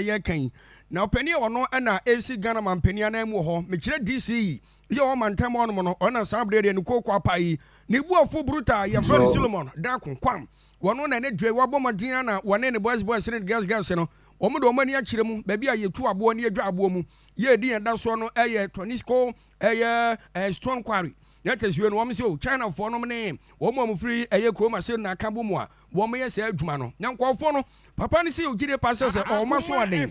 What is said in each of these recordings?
Yɛka yi na ɔpanin a ɔno na ɛresi Ghana mampanin anan mu wɔ hɔ, mekyerɛ DCE, yɛ ɔwɔ mantam hɔnom no, ɔno na saa berɛ deɛ ne kooko apa yi, ne buafo brutal yɛfrɛ no Solomon Darko Kwam, wɔno na ne dwe wabɔ mmɔden a na wɔne ne boys boys ne girls girls no, wɔn de wɔn ani akyerɛ mu, baabi a yɛtu aboɔ ne yɛdwa aboɔ mu, yɛ ɛdi yɛn da soɔ no ɛyɛ Tonisco, ɛyɛ Stone Quarry, na kyɛ sɛ no wɔn sɛ o Chinafoɔ nom ne wɔn a wɔfiri ɛyɛ kurom ase na aka bɔ mu a wɔn yɛ saa adwuma no, na nkurɔfoɔ no papa no sɛ ogyide pa sɛ ɔma so ɔden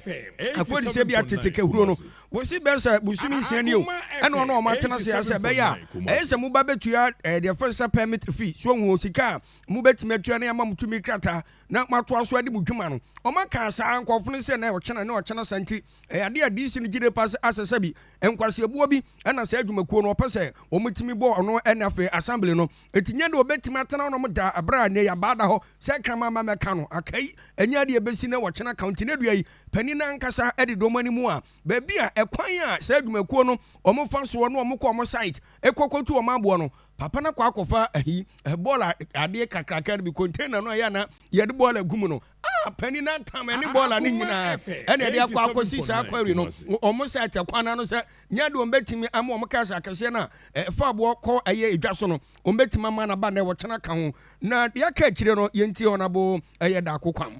akɔdi sɛ bi atete kahuro no wɔsi bɛn sɛ bosome 6 ni o, ɛna ɔno ɔma atena se asɛ ɛbɛyɛ a ɛyɛ sɛ moba bɛtua deɛ fɛn sɛ permit fee so ohun sika a mobɛtumi atua ne ama mo tumi krataa na moatoa so ade mo dwuma no. Ɔma kaa saa nkɔfo no sɛ na ɔkyena ne ɔkyena sa nti ɛyɛ adeɛ a DC no gyide pa sɛ asɛ sɛ bi nkwasiabuo bi ɛna saa adwumakuo no ɔpɛ sɛ wɔn bɔ ɔno ɛna afei assembly no eti nyɛ de wɔbɛtumi atena wɔn da abere a ne yabaa da hɔ sɛ kraman ma mɛka no akai ɛnyɛ adeɛ bɛsi na wɔkyena county ne dua yi panin nankasa ɛde dɔm anim a baabi a ɛkwan a saa adwumakuo no wɔn fa soɔ no wɔn kɔ wɔn site ɛkɔkɔtu wɔn aboɔ no, papa no akɔ akɔfa ahi bɔɔla adeɛ kakraka no bi, container no a yɛ ana yɛde bɔɔla gu mu no a panin no atam ɛne bɔɔla no nyinaa ɛna ɛde akɔ akɔsi saa quarry no wɔn site kwan no sɛ nyɛ de wɔn bɛtumi ama wɔn cars akɛseɛ no a ɛfa aboɔ kɔ ɛyɛ edwa so no wɔn bɛtumi ama n'aba na ɛwɔ ka ho. Na deɛ aka akyire no yɛnti ɔnabo ɛyɛ Daako Kwam.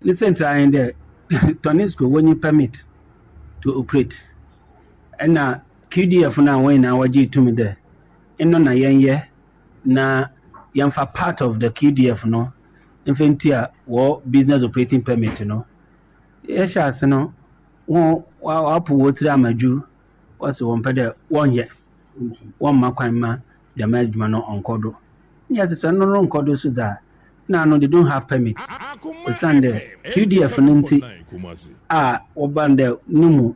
Ne sentira yɛn dɛ Tonisco wɔnyi permit to operate, ɛna QDF no a wɔn nyinaa wɔgye tumi dɛ ɛno na yɛnyɛ na yɛmfa part of the QDF no mfa ntua wɔ business operating permit no. Yɛhyɛ ase no wɔn wapo wɔ tiri amadwu, wɔsi wɔn pɛ dɛ wɔnyɛ, wɔmma kwan ma dɛm adwuma no ɔnkɔ do. Ne yɛ sɛ no no nkɔ do so dza na no they don't have permit, osiane dɛ QDF no nti a wɔba no dɛ no mu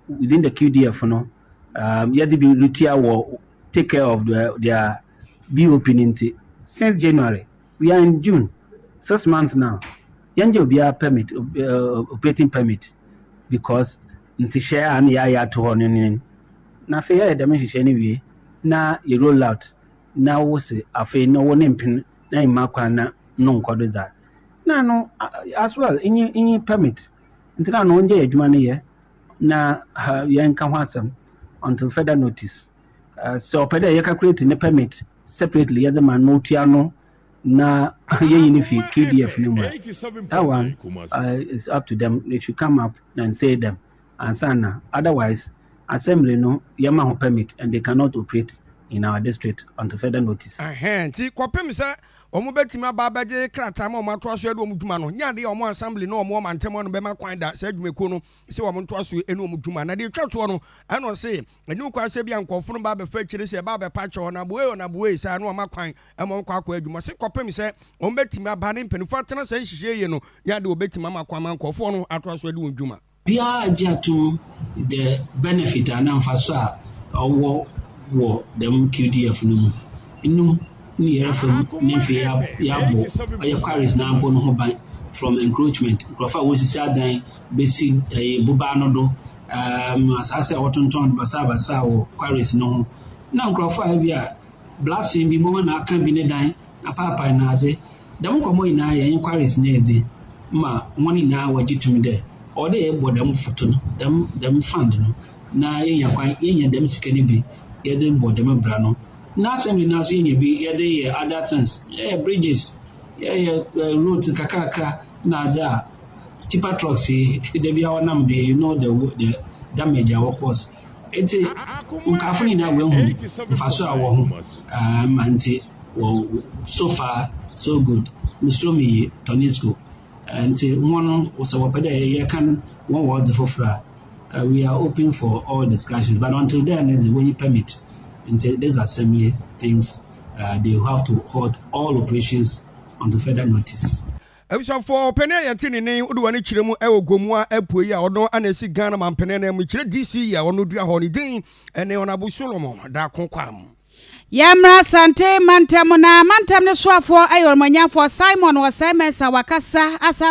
within the QDF no yɛde bi retua wɔ take care of their BOP no nti since January, we are in June, 6 months now, yɛngye obiara permit, operating permit, because nhyehyɛ a ne yɛayɛ ato hɔ no ne na afei yɛyɛ dɛm nhyehyɛ no wie na yɛ roll out na wo se afei na wo ne mpene na mma kwan na no nkɔ do dza na no as well inyi permit nti na no ɔngye adwuma no yɛ na yɛnka ho asɛm until further notice. Sɛ ɔpɛ dɛ yɛ calculate ne permit separately yɛdze ma no otua no na yɛyi no fi QDF no mu a, that one is up to them. They should come up and say them ansa na otherwise assembly no yɛma ho permit and they cannot operate in our district until further notice. Nti kɔpem sɛ wɔn bɛtumi aba abɛgye krataa ma wɔn atoa so ɛde wɔn dwuma no nyɛ adeɛ a wɔn assembly na wɔn ɔmantam no bɛma kwan da saa dwumakuo no sɛ wɔn ntoa so ɛne wɔn dwuma. Na deɛ etwa toɔ no ɛna ɔse ɛne kwan sɛ bi a nkɔfo no ba abɛfa akyire sɛ ɛba abɛpa kyɛw na aboe na aboe saa na wɔn akwan ɛma wɔn kɔ akɔ adwuma se kɔpem sɛ wɔn bɛtumi aba ne mpanimfoɔ atena sɛ nhyehyɛ yie no nyɛ adeɛ wɔbɛtumi ama kwan ma nkɔfoɔ no atoa so ɛde wɔn dwuma. Biara gye atom the benefit anaa mfaso a ɔwɔ wɔ dɛm QDF no mu nnum ne yɛrefa mu ne mfe yɛabɔ ɔyɛ quarries na mpo no ho ban from encroachment, nkurɔfoɔ a wɔsisi adan bɛsi ɛyɛ bobaa no do, asase a wɔtontɔn basabasa wɔ quarries no ho, na nkurɔfoɔ a bi a blasting bi bɔn na aka bi ne dan na paapae na adze. Dɛm nkɔmmɔ nyinaa yɛn quarries no adi ma wɔn nyinaa wɔgye tum dɛ ɔwɔ dɛ yɛbɔ dɛm foto no dɛm fund no na yɛnya kwan yɛnya dɛm sika no bi yɛde bɔ dɛm bra no na assembly no nso yɛnya bi yɛde yɛ other things, yɛyɛ bridges, yɛyɛ roads kakrakra na adze a tipper trucks yi da bi a wɔnam de you know the damage a wɔ cause. Nti nkaafo no nyinaa wɔahu mfaso a wɔ ho ma nti wɔ so far so good. Mesuro me yi Tonisco nti wɔn no sɛ wɔpɛ dɛ yɛka wɔn wɔ ɔdze foforɔ a, we are open for all discussions, but until then the wɔnyi permit nti this assembly thinks they have to halt all operations until further notice. Abusuafoɔ, ɔpanin a yɛte ne ne wode w'ani kyerɛ mu ɛwɔ Gomoa Apue yi a ɔno ana esi Ghana mampanin no mu kyerɛ DC yi a ɔno dua hɔ ne din ɛne Ɔnabo Solomon Daako Kwam. Yɛmmra Sante mantam na mantam no soafoɔ ɛyɛ ɔmanyamfoɔ Simon Osei Mensah wakasa asa.